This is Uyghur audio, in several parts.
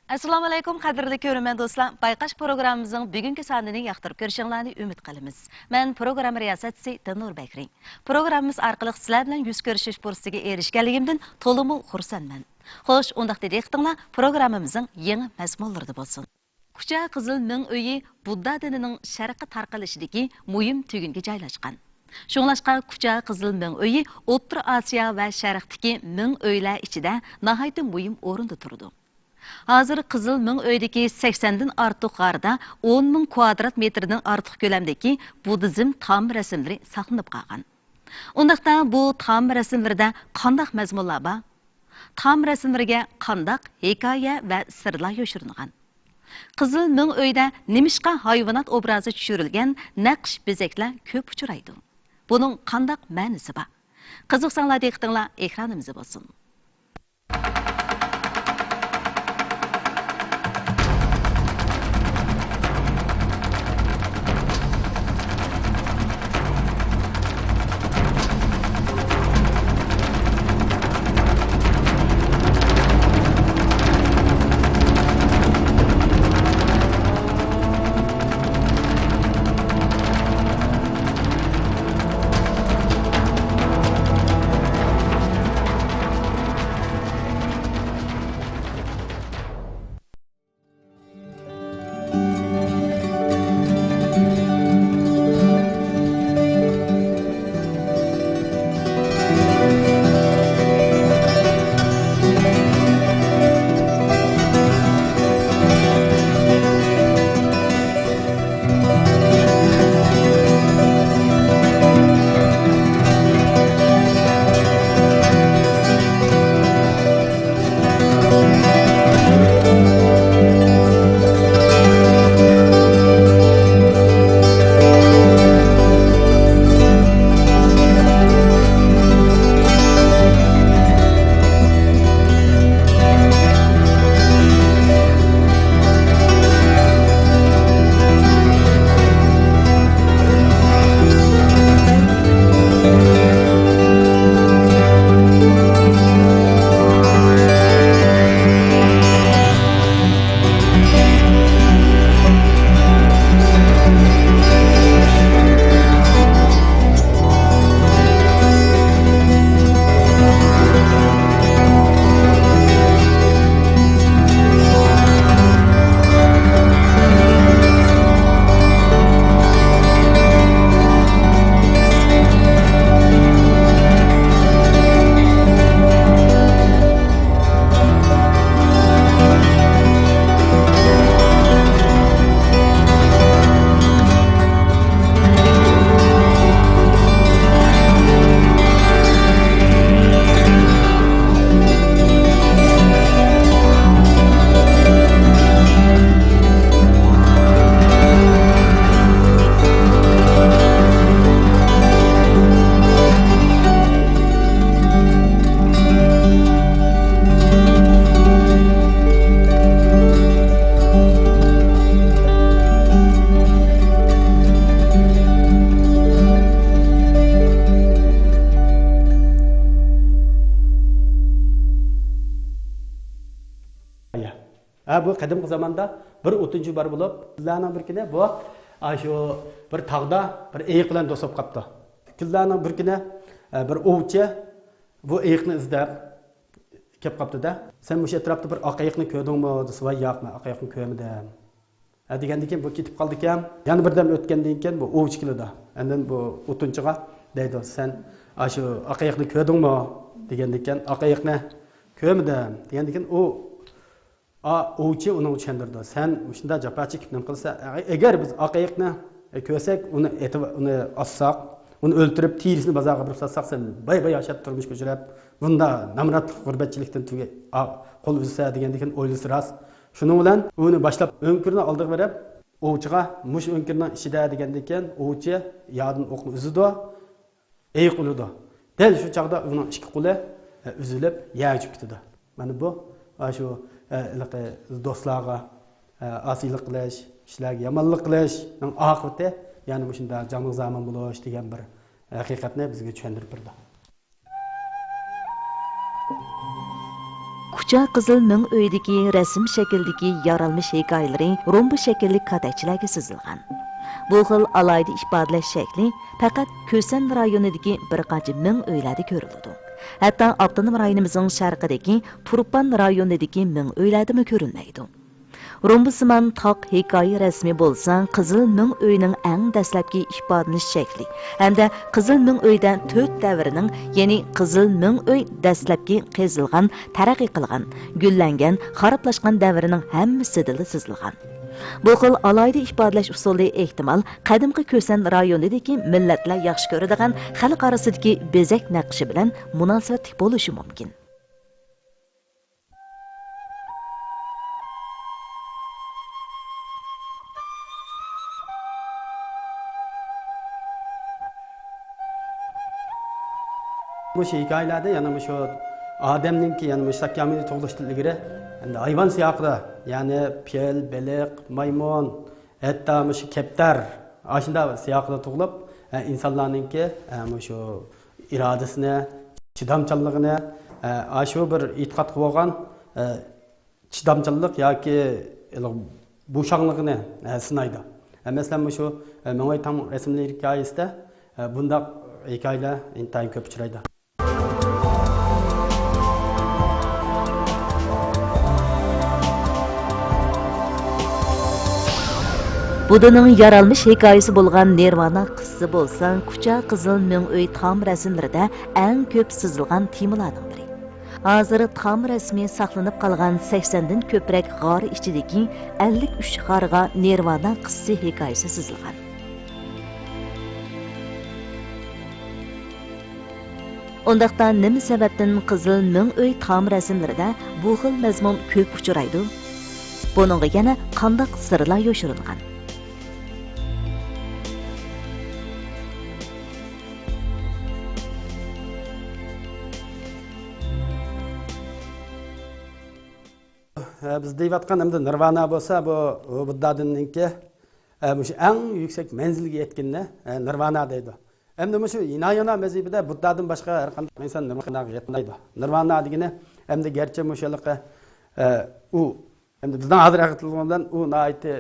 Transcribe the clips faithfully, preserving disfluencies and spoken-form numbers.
ئەسسالامۇئەلەيكۇم، قەدىرلىك كۆرۈرمەن دوستلار. بايقاش پروگراممىمىزنىڭ بۈگۈنكى سانىنى ياقتۇرۇپ كۆرۈشۈڭلارنى ئۈمىد قىلىمىز. مەن پروگرامما رىياسەتچىسى دىلنۇر بەكرى. پروگراممىمىز ئارقىلىق سىلەر بىلەن يۈز كۆرۈشۈش پۇرسىتىگە ئېرىشكەنلىكىمدىن تولىمۇ خۇرسەنمەن. خوش، ئۇنداقتا دىققىتىڭلار پروگراممىمىزنىڭ يېڭى مەزمۇنلىرىدا بولسۇن. كۇچا قىزىل مىڭ ئۆيى بۇددا دىنىنىڭ شەرققە تارقىلىشىدىكى مۇھىم تۈگۈنگە جايلاشقان. شۇڭلاشقا كۇچا قىزىل مىڭ ئۆيى ئوتتۇرا ئاسىيا ۋە شەرقتىكى مىڭ ئۆيلەر ئىچىدە ناھايىتى مۇھىم ئورۇندا تۇرىدۇ. ھازىر قىزىل مىڭ ئۆيدىكى سەكسەندىن ئارتۇق غاردا ئون مىڭ كۋادرات مېتىردىن ئارتۇق كۆلەمدىكى بۇددىزم تام رەسىملىرى ساقلىنىپ قالغان. ئۇنداقتا بۇ تام رەسىملىرىدە قانداق مەزمۇنلار بار؟ تام رەسىملىرىگە قانداق ھېكايە ۋە سىرلار يوشۇرۇنغان؟ قىزىل مىڭ ئۆيدە نېمىشقا ھايۋانات ئوبرازى چۈشۈرۈلگەن نەقىش بېزەكلەر كۆپ ئۇچرايدۇ؟ بۇنىڭ قانداق مەنىسى بار؟ قىزىقساڭلار دىققىتىڭلار ئېكرانىمىزدا بولسۇن. ھە، بۇ قەدىمكى زاماندا بىر ئوتۇنچى بار بولۇپ، كۈنلەرنىڭ بىر كۈنى بۇ، ئاشۇ بىر تاغدا بىر ئېيىق بىلەن دوست بولۇپ قاپتۇ. كۈنلەرنىڭ بىر كۈنى، ئە، بىر ئوۋچى بۇ ئېيىقنى ئىزدەپ كەپ قاپتۇ-دە. «سەن مۇشۇ ئەتراپتا بىر ئاق ئېيىقنى كۆردۈڭمۇ؟» دېسە، «ۋاي ياق، مەن ئاق ئېيىقنى كۆرمىدىم.» ھە، دېگەندىن كېيىن بۇ كېتىپ قالىدىكەن. يەنە بىردەم ئۆتكەندىن كېيىن بۇ ئوۋچى كېلىدۇ. ئاندىن بۇ ئوتۇنچىغا دەيدۇ، «سەن ئاشۇ ئاق ئېيىقنى كۆردۈڭمۇ؟» دېگەندىن كېيىن، «ئاق ئېيىقنى كۆرمىدىم.» دېگەندىن كېيىن ئۇ ئا، ئوۋچى ئۇنىڭغا چۈشەندۈرىدۇ. «سەن مۇشۇنداق جاپا چېكىپ نېمە قىلسا، ئە-، ئەگەر بىز ئاق ئېيىقنى، ئە، كۆرسەك، ئۇنى ئېتىپ، ئۇنى ئاسساق، ئۇنى ئۆلتۈرۈپ، تېرىسىنى بازارغا بېرىپ ساتساق، سەن باي-باي ياشاپ، تۇرمۇش كۆچۈرۈپ، بۇنداق نامراتلىق، غۇربەتچىلىكتىن تۈگە-، ئا، قول ئۈزسە» دېگەندىكىن ئويلىسا راست. شۇنىڭ بىلەن ئۇنى باشلاپ ئۆڭكۈرنىڭ ئالدىغا بېرىپ، ئوۋچىغا، «مۇشۇ ئۆڭكۈرنىڭ ئىچىدە» دېگەندىن كېيىن، ئوۋچى يادىن ئوقنى ئۈزىدۇ. ئېيىق ئۆلىدۇ. دەل شۇ چاغدا ئۇنىڭ ئىككى قولى، ئە، ئۈزۈلۈپ يەرگە چۈشۈپ كېتىدۇ. مانا بۇ، ئە، شۇ، ئە، ھېلىقى دوستلارغا، ئە، ئاسىيلىق قىلىش، كىشىلەرگە يامانلىق قىلىشنىڭ ئاقىۋىتى، يەنى مۇشۇنداق جانغا زامىن بولۇش دېگەن بىر ھەقىقەتنى بىزگە چۈشەندۈرۈپ بېرىدۇ. كۇچا قىزىل مىڭ ئۆيدىكى رەسىم شەكلىدىكى يارالمىش ھېكايىلىرى رومبا شەكىللىك كاتەكچىلەرگە سىزىلغان. بۇ خىل ئالاھىدە ئىپادىلەش شەكلى پەقەت كۈسەن رايونىدىكى بىر قانچە مىڭ ئۆيلەردە كۆرۈلىدۇ. ھەتتا ئاپتونوم رايونىمىزنىڭ شەرقىدىكى تۇرپان رايونىدىكى مىڭ ئۆيلەردىمۇ كۆرۈلمەيدۇ. رومبىسىمان تاق ھېكايە رەسىمى بولسا قىزىل مىڭ ئۆينىڭ ئەڭ دەسلەپكى ئىپادىلىنىش شەكلى ھەمدە قىزىل مىڭ ئۆيدە تۆت دەۋرنىڭ، يەنى قىزىل مىڭ ئۆي دەسلەپكى قېزىلغان، تەرەققىي قىلغان، گۈللەنگەن، خارابلاشقان دەۋرنىڭ ھەممىسىدىلا سىزىلغان. بۇ خىل ئالاھىدە ئىپادىلەش ئۇسۇلى ئېھتىمال قەدىمكى كۈسەن رايونىدىكى مىللەتلەر ياخشى كۆرىدىغان خەلق ئارىسىدىكى بېزەك نەقىشى بىلەن مۇناسىۋەتلىك بولۇشى مۇمكىن. مۇشۇ ھېكايىلەردە يەنە مۇشۇ ئادەمنىڭكى، يەنى مۇشۇ ساكيامۇنى تۇغۇلۇشتىن ئىلگىرى، ئەمدى ھايۋان سىياقىدا، يەنى پىل، بېلىق، مايمۇن، ھەتتا مۇشۇ كەپتەر ئاشۇنداق سىياقىدا تۇغۇلۇپ، ئە، ئىنسانلارنىڭكى، ئە، مۇشۇ ئىرادىسىنى، چىدامچانلىقىنى، ئە، ئاشۇ بىر ئېتىقادقا بولغان، ئە، چىدامچانلىق ياكى بوشاڭلىقىنى، ئە، سىنايدۇ. ئە، مەسىلەن، مۇشۇ، ئە، مىڭ ئۆي تام رەسىملىرى ھېكايىسىدە، ئە، بۇنداق ھېكايىلەر ئىنتايىن كۆپ ئۇچرايدۇ. بۇددىنىڭ يارالمىش ھېكايىسى بولغان نىرۋانا قىسسىسى بولسا كۇچا قىزىل مىڭ ئۆي تام رەسىملىرىدە ئەڭ كۆپ سىزىلغان تېمىلارنىڭ بىرى. ھازىر تام رەسىمى ساقلىنىپ قالغان سەكسەندىن كۆپرەك غار ئىچىدىكى ئەللىك ئۈچ غارغا نىرۋانا قىسسىسى ھېكايىسى سىزىلغان. ئۇنداقتا نېمە سەۋەبتىن قىزىل مىڭ ئۆي تام رەسىملىرىدە بۇ خىل مەزمۇن كۆپ ئۇچرايدۇ؟ بۇنىڭغا يەنە قانداق سىرلار يوشۇرۇنغان؟ بىز دەيۋاتقان ئەمدى نىرۋانا بولسا، بۇ، بۇ بۇددا دىنىنىڭكى، ئە، مۇشۇ ئەڭ يۈكسەك مەنزىلگە يەتكىنىنى، ئە، نىرۋانا دەيدۇ. ئەمدى مۇشۇ ھىنايانا مەزھىپىدە بۇددادىن باشقا ھەر قانداق ئىنسان نىرۋاناغا يەتمەيدۇ. نىرۋانا دېگىنى ئەمدى گەرچە مۇشۇ ھېلىقى، ئە، ئۇ، ئەمدى بىزنىڭ ھازىر ئەقىدىمىز بىلەن ئۇ ناھايىتى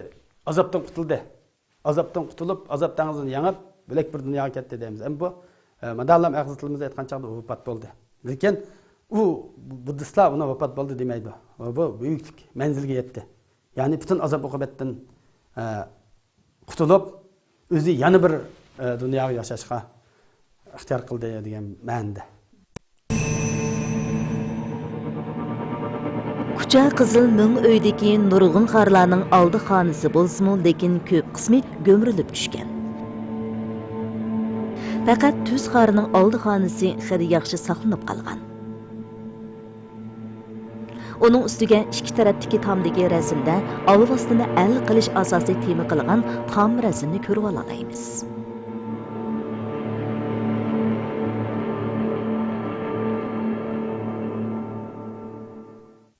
ئازابتىن قۇتۇلدى. ئازابتىن قۇتۇلۇپ، ئازاب دېڭىزىنى يېڭىپ، بۆلەك بىر دۇنياغا كەتتى دەيمىز. ئەمما بۇ، ئە، مادالام ئەقىدىمىزدە ئېيتقان چاغدا ئۇ ۋاپات بولدى. لېكىن ئۇ بۇددىستلار ئۇنى ۋاپات بولدى دېمەيدۇ. بۇ بۈيۈكلۈك مەنزىلگە يەتتى. يەنى پۈتۈن ئازاب ئوقۇبەتتىن، ئە، قۇتۇلۇپ، ئۆزى يەنە بىر، ئە، دۇنياغا ياشاشقا ئىختىيار قىلدى دېگەن مەنىدە. كۇچا قىزىل مىڭ ئۆيدىكى نۇرغۇن غارلارنىڭ ئالدى خانىسى بولسىمۇ، لېكىن كۆپ قىسمى گۆمۈرۈلۈپ چۈشكەن. پەقەت تۈز غارنىڭ ئالدى خانىسى خېلى ياخشى ساقلىنىپ قالغان. ئۇنىڭ ئۈستىگە ئىككى تەرەپتىكى تامدىكى رەسىمدە ئالۋاستىنى ئەل قىلىش ئاساسىي تېما قىلغان تام رەسىمنى كۆرۈۋالالايمىز.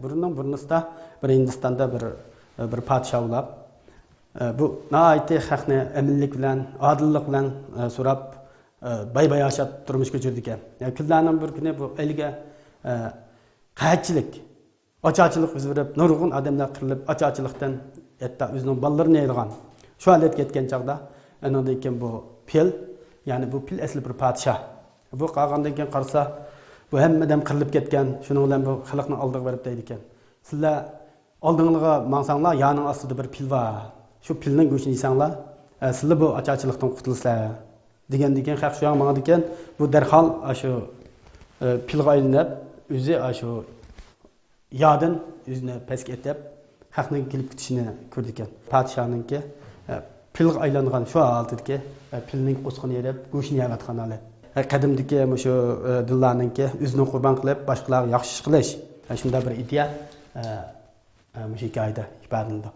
بۇرۇننىڭ بۇرۇنىسىدا بىر ھىندىستاندا بىر، بىر پادىشاھ بولۇپ، بۇ ناھايىتى خەقنى ئەمىنلىك بىلەن، ئادىللىق بىلەن سوراپ، باي-باياشات تۇرمۇش كەچۈرىدىكەن. يەنى كۈنلەرنىڭ بىر كۈنى بۇ ئەلگە قەھەتچىلىك، ئاچارچىلىق يۈز بېرىپ، نۇرغۇن ئادەملەر قىرىلىپ، ئاچارچىلىقتىن ھەتتا ئۆزىنىڭ بالىلىرىنى ئېلىغان. شۇ ھالەتكە يەتكەن چاغدا، ئانىڭدىن كېيىن بۇ پىل، يەنى بۇ پىل ئەسلى بىر پادىشاھ. بۇ قالغاندىن كېيىن قارىسا، بۇ ھەممە ئادەم قىرىلىپ كەتكەن، شۇنىڭ بىلەن بۇ خەلقنىڭ ئالدىغا بېرىپ دەيدىكەن، سىلەر ئالدىڭلارغا ماڭساڭلار، يارنىڭ ئاستىدا بىر پىل بار. شۇ پىلنىڭ گۆشىنى يېسەڭلار، ئە، سىلەر بۇ ئاچارچىلىقتىن قۇتۇلىسىلەر، دېگەندىن كېيىن خەق شۇ ياققا ماڭىدىكەن، بۇ دەرھال ئاشۇ، ئە، پىلغا ئايلىنىپ، ئۆزى ئاشۇ ياردىن ئۆزىنى پەسكە ئېتىپ، خەقنىڭ كېلىپ كېتىشىنى كۆرىدىكەن. پادىشاھنىڭكى، ئە، پىلغا ئايلانغان شۇ ھالىتىدىكى، ئە، پىلنىڭ قورسىقىنى يېرىپ، گۆشىنى يەۋاتقان ھالەت. ئە، قەدىمدىكى مۇشۇ، ئە، دىنلارنىڭكى ئۆزىنى قۇربان قىلىپ، باشقىلارغا ياخشى ئىش قىلىش، ئە، شۇنداق بىر ئىدىيە، ئە، ئە، مۇشۇ ھېكايىدە ئىپادىلىنىدۇ.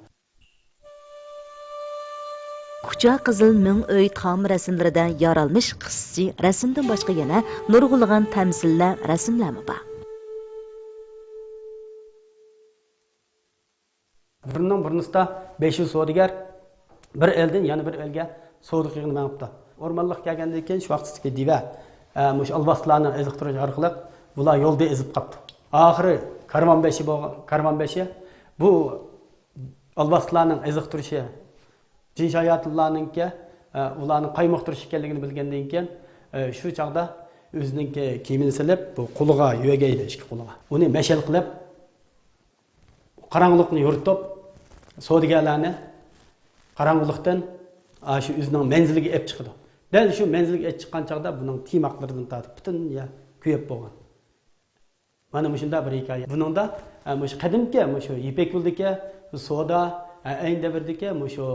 كۇچا قىزىل مىڭ ئۆي تام رەسىملىرىدە يارالمىش قىسسىسى رەسىمدىن باشقا يەنە نۇرغۇنلىغان تەمسىللەر، رەسىملەرمۇ بار. بۇرۇننىڭ بۇرۇنىسىدا بەش يۈز سودىگەر بىر ئەلدىن يەنە بىر ئەلگە سودا قىلغىلى مېڭىپتۇ. ئورمانلىققا كەلگەندىن كېيىن شۇ ۋاقىتتىكى دېۋە، ئە، مۇشۇ ئالۋاستىلارنىڭ ئېزىقتۇرۇش ئارقىلىق بۇلار يولدا ئېزىپ قاپتۇ. ئاخىرى كارۋان بېشى بولغان، كارۋان بېشى بۇ ئالۋاستىلارنىڭ ئېزىقتۇرۇشى، جىن شاياتىنلارنىڭكى، ئە، ئۇلارنى قايمۇقتۇرۇش ئىكەنلىكىنى بىلگەندىن كېيىن، ئە، شۇ چاغدا ئۆزىنىڭكى كىيىمىنى سېلىپ، بۇ قولىغا يۆگەيدى، ئىككى قولىغا. ئۇنى مەشئەل قىلىپ، قاراڭغۇلۇقنى يورۇتۇپ، سودىگەرلەرنى قاراڭغۇلۇقتىن، ئا، شۇ ئۆزىنىڭ مەنزىلىگە ئېلىپ چىقىدۇ. دەل شۇ مەنزىلگە ئېلىپ چىققان چاغدا بۇنىڭ تىيماقلىرىدىن تارتىپ پۈتۈن يەر كۆيۈپ بولغان. مانا مۇشۇنداق بىر ھېكايە. بۇنىڭدا، ئە، مۇشۇ قەدىمكى، مۇشۇ يىپەك يولىدىكى سودا، ئە، ئەينى دەۋردىكى مۇشۇ،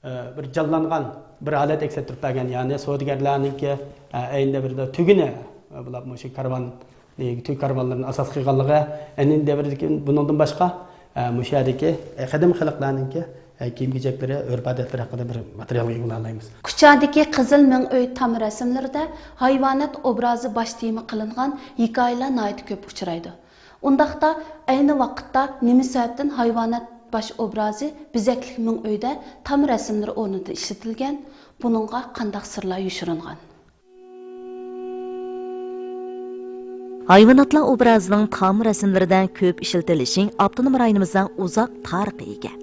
ئە، بىر جانلانغان بىر ھالەت ئەكس ئەتتۈرۈپ بەرگەن. يەنى سودىگەرلەرنىڭكى، ئە، ئەينى دەۋردە تۈگىنى، ئە، بۇلاپ مۇشۇ كارۋان، ئە، تۈگ كارۋانلىرىنى ئاساس قىلغانلىقى، ئەينى دەۋردىكى بۇنىڭدىن باشقا، ئە، مۇشۇ يەردىكى، ئە، قەدىم خەلقلەرنىڭكى، ئە، كىيىم-كېچەكلىرى، ئۆرپ-ئادەتلىرى ھەققىدە بىر ماتېرىيالغا ئىگە بولالايمىز. كۇچادىكى قىزىل مىڭ ئۆي تام رەسىملىرىدە ھايۋانات ئوبرازى باش تېما قىلىنغان ھېكايىلەر ناھايىتى كۆپ ئۇچرايدۇ. ئۇنداقتا، ئەينى ۋاقىتتا نېمە سەۋەبتىن ھايۋانات باش ئوبرازى بېزەكلىك مىڭ ئۆيدە تام رەسىملىرى ئورنىدا ئىشلىتىلگەن؟ بۇنىڭغا قانداق سىرلار يوشۇرۇنغان؟ ھايۋاناتلار ئوبرازىنىڭ تام رەسىملىرىدە كۆپ ئىشلىتىلىشى ئاپتونوم رايونىمىزدا ئۇزاق تارىخقا ئىگە.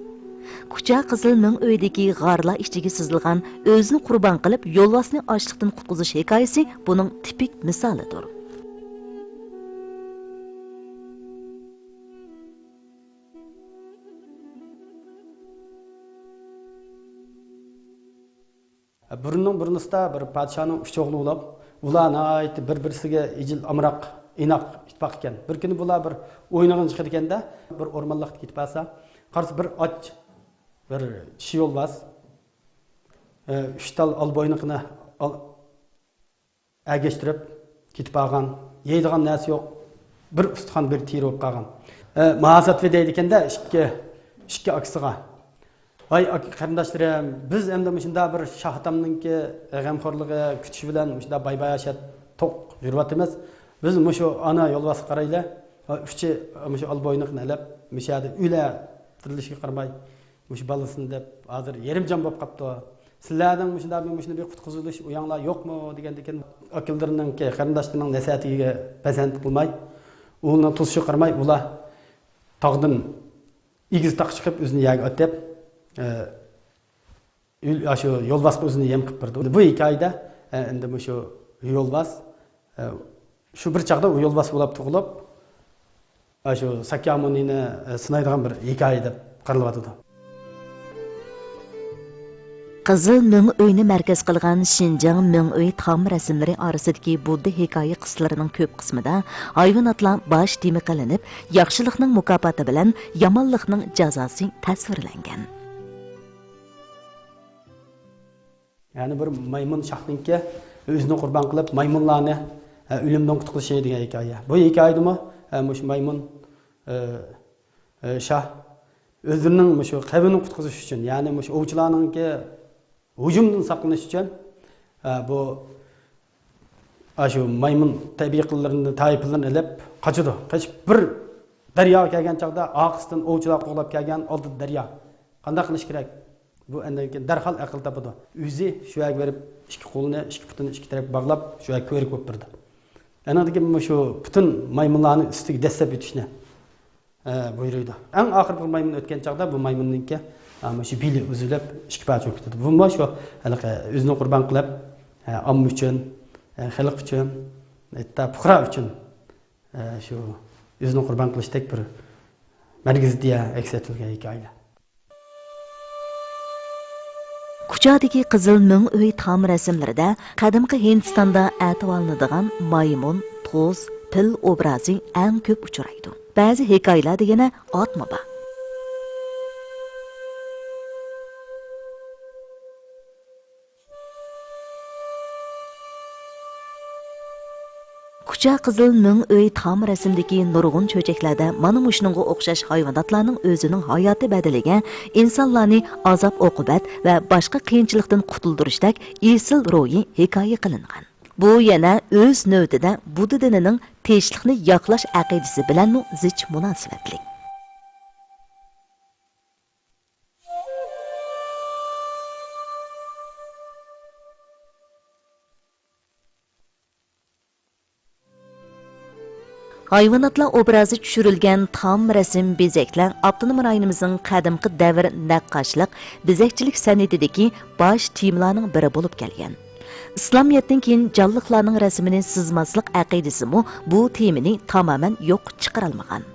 كۇچا قىزىل مىڭ ئۆيدىكى غارلار ئىچىگە سىزىلغان ئۆزىنى قۇربان قىلىپ يولۋاسنى ئاچلىقتىن قۇتقۇزۇش ھېكايىسى بۇنىڭ تىپىك مىسالىدۇر. بۇرۇننىڭ بۇرۇنىسىدا بىر پادىشاھنىڭ ئۈچ ئوغلى بولۇپ، ئۇلار ناھايىتى بىر-بىرسىگە ئىجىل ئامراق، ئىناق ئىتتىپاق ئىكەن. بىر كۈنى بۇلار بىر ئوينىغىلى چىقىدىكەندە، بىر ئورمانلىققا كېتىپ بارسا، قارىسا بىر ئاچ، بىر چىشى يولۋاس، ئۈچ تال ئالبوينىقىنى ئال-، ئەگەشتۈرۈپ كېتىپ قالغان، يەيدىغان نەرسە يوق، بىر ئۇستىخان، بىر تېرە بولۇپ قالغان. ئە، ماھاساتۋى دەيدىكەندە ئىككى، ئىككى ئاكىسىغا، ۋاي ئاكا، قېرىنداشلىرىم، بىز ئەمدى مۇشۇنداق بىر شاھ ئاتامنىڭكى غەمخورلۇقى، كۈتۈشى بىلەن مۇشۇنداق باي-باياشات توق يۈرۈۋاتىمىز. بىز مۇشۇ ئانا يولۋاسقا قارايلى، ئۈچى مۇشۇ ئالبوينىقنى ئېلىپ، مۇشۇ يەردە ئۆلە تىرىلىشىگە قارىماي، مۇشۇ بالىسىنى دەپ ھازىر يېرىم جان بولۇپ قاپتۇ. سىلەرنىڭ مۇشۇنداق بىر، مۇشۇنداق بىر قۇتقۇزۇش ئويۇڭلار يوقمۇ؟ دېگەندىكىن، ئاكىلىرىنىڭكى، قېرىنداشلىرىنىڭ نەسىھەتىگە پەسەند قىلماي، ئوغلىنىڭ توسۇشىغا قارىماي، ئۇلار تاغدىن ئېگىز تاغقا چىقىپ، ئۆزىنى يەرگە ئاتىپ، ئە، ئاشۇ يولۋاسقا ئۆزىنى يەم قىلىپ بېرىدۇ. بۇ ھېكايىدە، ئە، ئەمدى مۇشۇ يولۋاس، ئە، شۇ بىر چاغدا ئۇ يولۋاس بولاپ تۇغۇلۇپ، ئاشۇ ساكيامۇنىنى، ئە، سىنايدىغان بىر ھېكايە دەپ قارىلىۋاتىدۇ. قىزىل مىڭ ئۆينى مەركەز قىلغان شىنجاڭ مىڭ ئۆي تام رەسىملىرى ئارىسىدىكى بۇددا ھېكايە قىسسىلىرىنىڭ كۆپ قىسمىدا ھايۋاناتلار باش تېما قىلىنىپ، ياخشىلىقنىڭ مۇكاپاتى بىلەن يامانلىقنىڭ جازاسى تەسۋىرلەنگەن. يەنى بىر مايمۇن شاھنىڭكى ئۆزىنى قۇربان قىلىپ، مايمۇنلارنى، ئە، ئۆلۈمدىن قۇتقۇزۇشى دېگەن ھېكايە. بۇ ھېكايىدىمۇ، ئە، مۇشۇ مايمۇن، ئە، ئە، شاھ ئۆزىنىڭ مۇشۇ قەۋمىنى قۇتقۇزۇش ئۈچۈن، يەنى مۇشۇ ئوۋچىلارنىڭكى ھۇجۇمدىن ساقلىنىش ئۈچۈن، ئە، بۇ ئاشۇ مايمۇن تەبىئىي قىللىرىنى، تايپىلىرىنى ئېلىپ قاچىدۇ. قېچىپ بىر دەرياغا كەلگەن چاغدا ئارقىسىدىن ئوۋچىلار قوغلاپ كەلگەن، ئالدىدا دەريا. قانداق قىلىش كېرەك؟ بۇ ئاندىن كېيىن دەرھال ئەقىل تاپىدۇ. ئۆزى شۇ يەرگە بېرىپ، ئىككى قولىنى، ئىككى پۇتىنى ئىككى تەرەپكە باغلاپ، شۇ يەرگە كۆۋرۈك بولۇپ بېرىدۇ. ئاندىن كېيىن مۇشۇ پۈتۈن مايمۇنلارنى ئۈستىگە دەسسەپ ئۆتۈشنى، ئە، بۇيرۇيدۇ. ئەڭ ئاخىرقى بىر مايمۇن ئۆتكەن چاغدا بۇ مايمۇننىڭكى، ئە، مۇشۇ بېلى ئۈزۈلۈپ، ئىككى پارچە بولۇپ كېتىدۇ. بۇمۇ شۇ ھېلىقى ئۆزىنى قۇربان قىلىپ، ئە، ئامما ئۈچۈن، ئە، خەلق ئۈچۈن، ھەتتا پۇقرا ئۈچۈن، ئە، شۇ ئۆزىنى قۇربان قىلىشتەك بىر مەركىزىدە ئەكس ئەتىلگەن ھېكايىلەر. كۇچادىكى قىزىل مىڭ ئۆي تام رەسىملىرىدە قەدىمكى ھىندىستاندا ئەتىۋالىنىدىغان مايمۇن، توس، پىل ئوبرازى ئەڭ كۆپ ئۇچرايدۇ. بەزى ھېكايىلەردە يەنە ئاتمۇ بار. كۇچا قىزىل مىڭ ئۆي تام رەسىمدىكى نۇرغۇن چۆچەكلەردە مانا مۇشۇنىڭغا ئوخشاش ھايۋاناتلارنىڭ ئۆزىنىڭ ھاياتى بەدىلىگە ئىنسانلارنى ئازاب-ئوقۇبەت ۋە باشقا قىيىنچىلىقتىن قۇتۇلدۇرۇشتەك ئېسىل روھى ھېكايە قىلىنغان. بۇ يەنە ئۆز نۆۋىتىدە بۇددا دىنىنىڭ تىنچلىقنى ياقلاش ئەقىدىسى بىلەنمۇ زىچ مۇناسىۋەتلىك. ھايۋاناتلار ئوبرازى چۈشۈرۈلگەن تام رەسىم بېزەكلەر ئاپتونوم رايونىمىزنىڭ قەدىمكى دەۋر نەققاشلىق، بېزەكچىلىك سەنئىتىدىكى باش تېمىلارنىڭ بىرى بولۇپ كەلگەن. ئىسلامىيەتتىن كېيىن جانلىقلارنىڭ رەسىمىنى سىزماسلىق ئەقىدىسىمۇ بۇ تېمىنى تامامەن يوققا چىقىرالمىغان.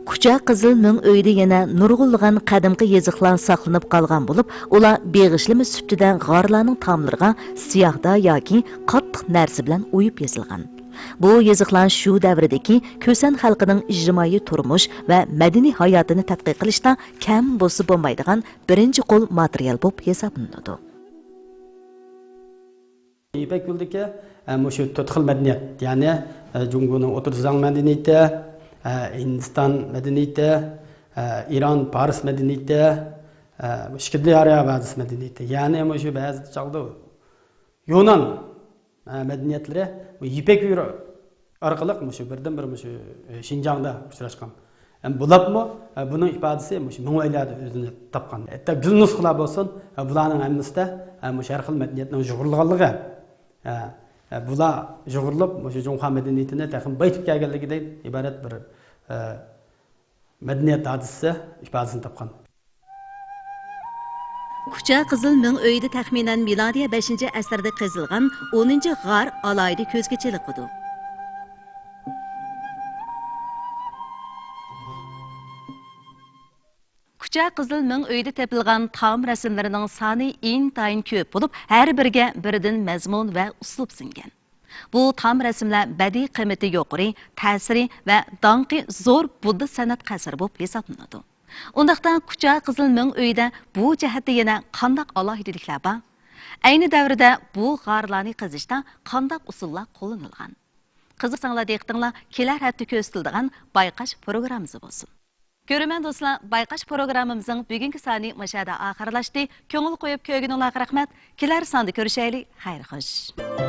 كۇچا قىزىل مىڭ ئۆيدە يەنە نۇرغۇنلىغان قەدىمكى يېزىقلار ساقلىنىپ قالغان بولۇپ، ئۇلار بېغىشلىما سۈپىتىدە غارلارنىڭ تاملىرىغا سىياھدا ياكى قاتتىق نەرسە بىلەن ئويۇپ يېزىلغان. بۇ يېزىقلار شۇ دەۋردىكى كۈسەن خەلقىنىڭ ئىجتىمائىي تۇرمۇش ۋە مەدەنىي ھاياتىنى تەتقىق قىلىشتا كەم بولسا بولمايدىغان بىرىنچى قول ماتېرىيال بولۇپ ھېسابلىنىدۇ. يىپەك يولىدىكى، ئە، مۇشۇ تۆت خىل مەدەنىيەت، يەنى، ئە، جۇڭگونىڭ ئوتتۇرا زاڭ مەدەنىيىتى، ئە، ھىندىستان مەدەنىيىتى، ئە، ئىران، پارس مەدەنىيىتى، ئە، ئىچكىرى دەريا ۋادىسى مەدەنىيىتى، يەنى مۇشۇ بەزى چاغدا يۇنان، ئە، مەدەنىيەتلىرى بۇ يىپەك يولى ئارقىلىق مۇشۇ بىردىنبىر مۇشۇ، ئە، شىنجاڭدا ئۇچراشقان. ھەم بولۇپمۇ، ئە، بۇنىڭ ئىپادىسى مۇشۇ مىڭئۆيلەردە ئۆزىنى تاپقان. ھەتتا گۈل نۇسخىلار بولسۇن، ئە، بۇلارنىڭ ھەممىسىدە، ئە، مۇشۇ ھەر خىل مەدەنىيەتنىڭ يۇغۇرۇلغانلىقى، ئە، ئە، بۇلار يۇغۇرۇلۇپ، مۇشۇ جۇڭخۇا مەدەنىيىتىنى تېخىمۇ بايىتىپ كەلگەنلىكىدىن ئىبارەت بىر، ئە، مەدەنىيەت ھادىسىسى ئىپادىسىنى تاپقان. كۇچا قىزىل مىڭ ئۆيىدە تەخمىنەن مىلادىيە بەشىنچى ئەسىردە قېزىلغان ئونىنچى غار ئالاھىدە كۆزگە چېلىقىدۇ. كۇچا قىزىل مىڭ ئۆيدە تېپىلغان تام رەسىملىرىنىڭ سانى ئىنتايىن كۆپ بولۇپ، ھەر بىرىگە بىردىن مەزمۇن ۋە ئۇسلۇب سىڭگەن. بۇ تام رەسىملەر بەدىئىي قىممىتى يۇقىرى، تەسىرى ۋە داڭقى زور بۇددا سەنئەت قەسىرى بولۇپ ھېسابلىنىدۇ. ئۇنداقتا كۇچا قىزىل مىڭ ئۆيىدە بۇ جەھەتتە يەنە قانداق ئالاھىدىلىكلەر بار؟ ئەينى دەۋردە بۇ غارلارنى قېزىشتا قانداق ئۇسۇللار قوللىنىلغان؟ قىزىقساڭلار دىققىتىڭلار كېلەر ھەپتە كۆرسىتىلىدىغان بايقاش پروگراممىسى بولسۇن. كۆرۈرمەن دوستلار، بايقاش پروگراممىمىزنىڭ بۈگۈنكى سانى مۇشۇ يەردە ئاخىرلاشتى. كۆڭۈل قويۇپ كۆرگىنىڭلارغا رەھمەت. كېلەر ساندا كۆرۈشەيلى. خەير خوش.